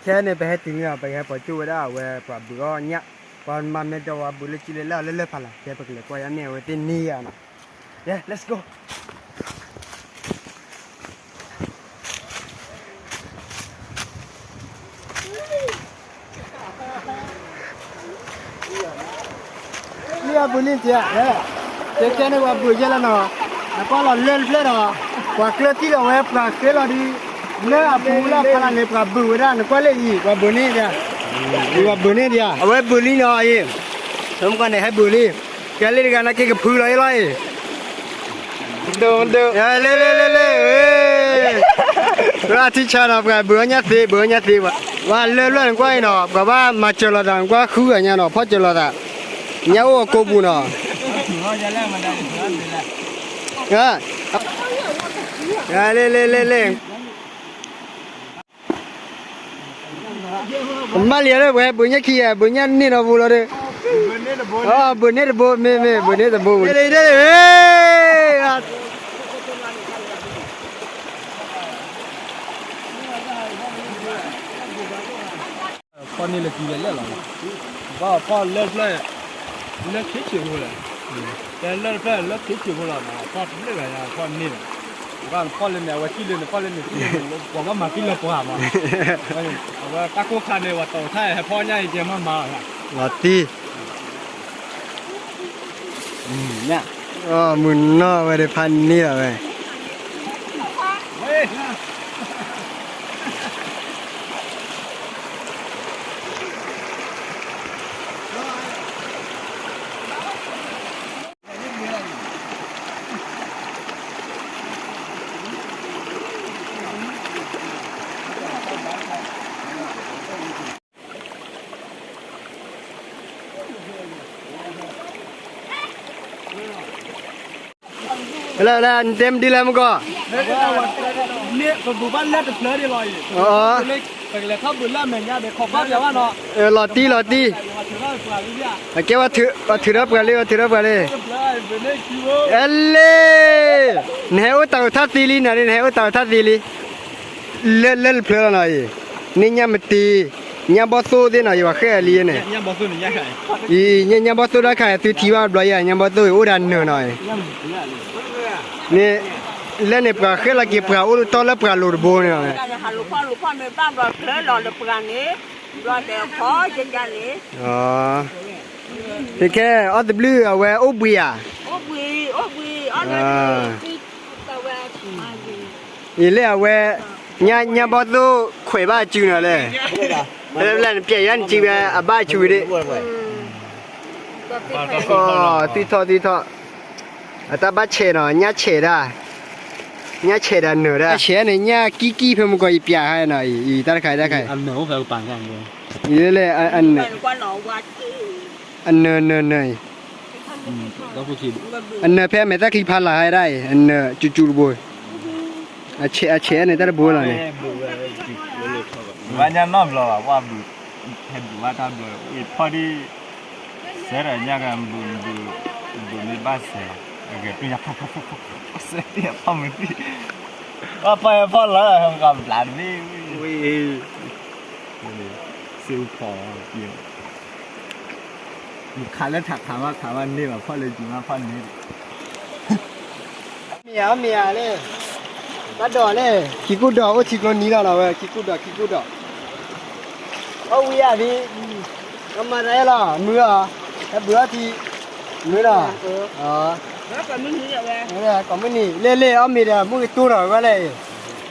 ခဲန့ၣ် ပဟဲတုၤန့ၣ် ပကဟဲပိာ်ကၠိဝဲဒၣ်အဝဲပှၤဘုးအီၣ်ညၣ်, ပှၤမၤမဲာ်ဒိးဝဲဘုးလၢကံလၢလၢ်လၢလၢ်ဖးလၢ်, ကဲပကလဲၤကွၢ်ယါန့ၣ် အဝဲသ့ၣ်န့ၢ်ယၤနီၤ. Yeah, let's go. လၢအဘုးလံတဧါ, ကဲကဲန့ၣ်ပှၤဘုးယဲလၢနီၤ, နကွၢ်လီၤလၢတဖျၢၣ်ဒီး, ပှၤကျၢၢ်တံၢ်လီၤဝဲပှၤဃ့လီၤဒုး, လၢအပူၤလၢအဖီလာ်န့ၣ် ပှၤဘုးဝဲဒၣ် နကွၢ်လၢအံၤ ပှၤဘုးန့ၢ်ဒံး, ပှၤဘုးန့ၢ်ဒံးဧါ, အဝဲဘုးလံနီၤအံၤ, မုၢ်ကီၢ်န့ၣ် ဟဲဘုးလံ, ကဲလၢတဂၤနာ်က့ကဖုလီၤအံၤလီၤအံၤ လ့လ့လ့လ့, ပှၤထံဆါနီၤ ပှၤဘုးအီၣ်ညၣ်သ့ ဘုးအီၣ်ညၣ်သ့, ပှၤလၢလၢနကွၢ်အံၤနီၤ ပှၤဘၣ်မၤစၢၤလိာ်သး နကွၢ်ဃုဂၤညါနီၤ ဖီၣ်စၢၤလိာ်သး, ညၣ်အိၣ်အကိပူၤနီၤ, လ့လ့လ့လ့ မၤလံလၢပှဲၤ ဘုးညၣ်ခံဂၤ ဘုးညၣ်န့ၢ်နီၢ်ပူၤလီၤဒီး, ဘုးန့ၢ်တဘိ မ့ၢ်မ့ၢ် ဘုးန့ၢ်တဘိ လ့လ့လ့, ဖီၣ်န့ၢ်လၢခံလဲၣ်လဲၣ်လီၤ, ဘၣ်ဖီၣ်လၢတဖျၢၣ်, လၢခံဆံးဖိလဲၣ်, တဲလၢတဖျၢၣ်လၢခံဆံးဖိလီၤ, ဖီၣ်တဖျၢၣ်ဂၤညါ ဖီၣ်န့ၢ်လီၤ, ဘၣ်ဖီၣ်လၢန့ၣ် အဝဲကံၣ်လၢန့ၣ် ဖီၣ်လၢန့ၣ် ပှၤဘၣ်မၤကံၣ်လၢပှၤမး, အဝဲတၢ်ကိၢ်ခါန့ၣ် ပှၤတီၤထါဟဲဖီၣ်ညၣ်အံၤကဲမးမးလီၤ, လီၤတံၢ် မုၢ်နီၢ်ဝဲဒၣ်ဖးန့ၢ်လီၤဝဲ လၢ နတဲမနုၤလဲၣ်မုၢ်ကီၢ်, ပဘုးဘၣ်လၢတဖျၢၣ်ဒံးလီၤအံၤ, ပကလဲၤထီၣ်ဘုးလၢအမဲာ်ညါဒီး ခိးကွၢ်ပၠးဘၣ်နီၤ, လီၤတံၢ်လီၤတံၢ်, အကဲ ပှၤထုးထီၣ်ပှၤလံ ပှၤထုးထီၣ်ပှၤလံ, အဲလ့, နဟဲအိၣ်တၢ်အိၣ်ထီၣ်သ့လံ နၤန့ၣ် နဟဲအိၣ်တၢ်အိၣ်ထီၣ်သ့လံ, လၢ လၢတဖျၢၣ်လီၤနီၤအံၤ, န့ၢ်ညၣ်မတ့ၤ, ညၣ်ဘီၣ်သိၣ်သ့ၣ်နီၤ ယဝၤဃဲၣ်လံန့ၣ်, အံၤ ညၣ်ဘီၣ်သိၣ်တၢ်ခါ သုထံၣ်ဘၣ်ဘျီယၤ ညၣ်ဘီၣ်သိၣ်အံၤ အိၣ်ဒၣ်နၢၤနီၤအံၤ, န့ၣ်, လၢန့ၣ်ပှၤဃဲၣ်လီၤက့ၤပှၤအိၣ်တီလၢပှၤလိၤတဘိန့ၣ်လီၤ, ခဲခဲအီၣ်တဘျုးအဝဲအိၣ်ဘှံးဧါ, အံၤလၢအဝဲ, ညၣ် ညၣ်ဘီၣ်သိၣ်ခွဲးဘၣ်အစုနီၤလဲၣ်, လၢနပျဲယါနစံးဝဲအဘၣ်အစုဒၣ်, သုထီၣ်သုထီၣ်, အတၢ်ဘၣ်ဆဲးနီၤ ညၣ်ဆဲးဒၣ်, ညၣ်ဆဲးဒၣ်နၢၤဒၣ် ဆဲးန့ၣ် ညၣ်ကံၣ်ကံၣ်ဖဲမုၢ်ကီၢ်အံၤပျးဟါနီၤအံၤ တၢ်တခါတၢ်ခါအံၤ, အံၤလၢလဲၣ်, အနၢၤနၢၤနၢၤအံၤ, အနၢၤဖဲအမဲာ်တၢ်ချံဖးလၢ်ဟါဒၣ်အံၤ အနၢၤစူၤစူၤတဘိ, အဆဲးန့ၣ်တၢ်တဘိလီၤန့ၣ်, ဘၣ်ညါနီတဘျီဘၣ် ဝဲဘုး, ဟဲဘုးဘၣ်တၢ်ဘျီ, ဖီၣ်ဒ်, စဲဒီးညါကဘုး, ဘုးမ့ၢ်ဘၣ်စဲး, အဂဲၤပျုၢ်ညါဖီၣ်ဖီၣ်ဖီၣ်ဖီၣ်, စဲးတံၢ်ဖီၣ်မုၢ်တံၢ်, ဘၣ်ဖီၣ်ဟဲဖီၣ်လီၤ ကဘျးတဘ့ၣ်, စ့အူဖီၣ်, ယခးလၢထးခးမးခးမးန့ၢ်ဘၣ် ဖီၣ်လၢယမးဖီၣ်န့ၢ်, မ့ၢ်ဧါ မ့ၢ်ဧါလဲၣ်, ဘၣ်ဒိးလဲၣ် ခံကူၣ်ဒီး အိၣ်ထံကျိနံၤလီၤနီၤဝဲ ခံကူၣ်ဒီး ခံကူၣ်ဒီး, အီၣ်ဝံၤဧါဒ်, ကမၤတၢ်အဲၣ်လီၤ မုၢ်အီၤ, ဟဲဘုးအီၣ်ထံ, မုၢ်လီၤ, ကိးမုၢ်နံၤ လဲၣ်လဲၣ် အီၣ်မ့ၢ်ဒီး မုၢ်ကတိၢ်ဒီးဝဲလဲၣ်,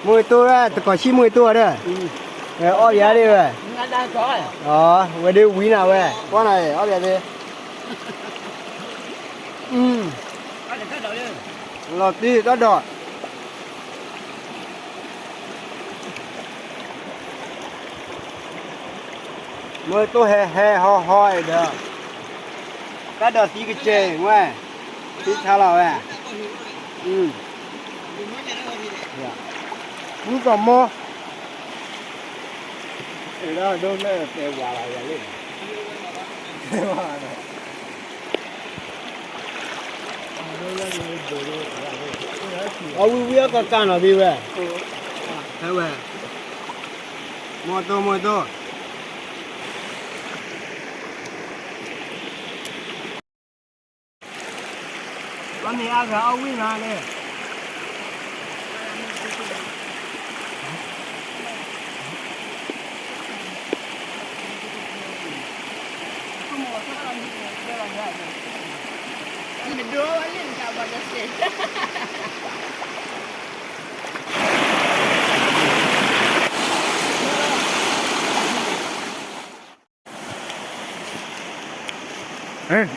မုၢ်ကတိၢ်ဝဲ တကိးဆံမုၢ်ကတိၢ်ဝဲဒီး, အီၣ်ယၤဒ်ဝဲ, ဝဲဒ်ဝံၤနၤဝဲ ကွၢ်နၤ အီၣ်ယၤဒ် လီၤတံၢ်တၢ်ဒီး, မ့ၢ်တိၢ်ဟဲဟဲဟီဟီအံၤဒီး, တၢ်ဒီးသံကစဲးဝဲ, သံဆါလီၤဝဲ, မုၢ်ကီၢ်မိၢ် အဲၣ်ဒိးဒိၣ်လၢတဲဝၤလီၤယၤလံ, အဝံၤဝံၤအကကၢ်နီၤဒ်ဝဲ, ဟဲဝဲ, မီၢ်တိၢ် မီၢ်တိၢ်, အမ့ၢ်အဂၤအီၣ်ဝံၣ်မးန့ၣ်,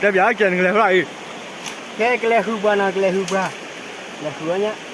တဲဘၣ်ကဲနကလဲၤဃုအံၤ, ကဲကလဲၤဃုပှၤနီၤ ကလဲၤဃုပှၤ, လဲၤဃုအီၣ်ညါ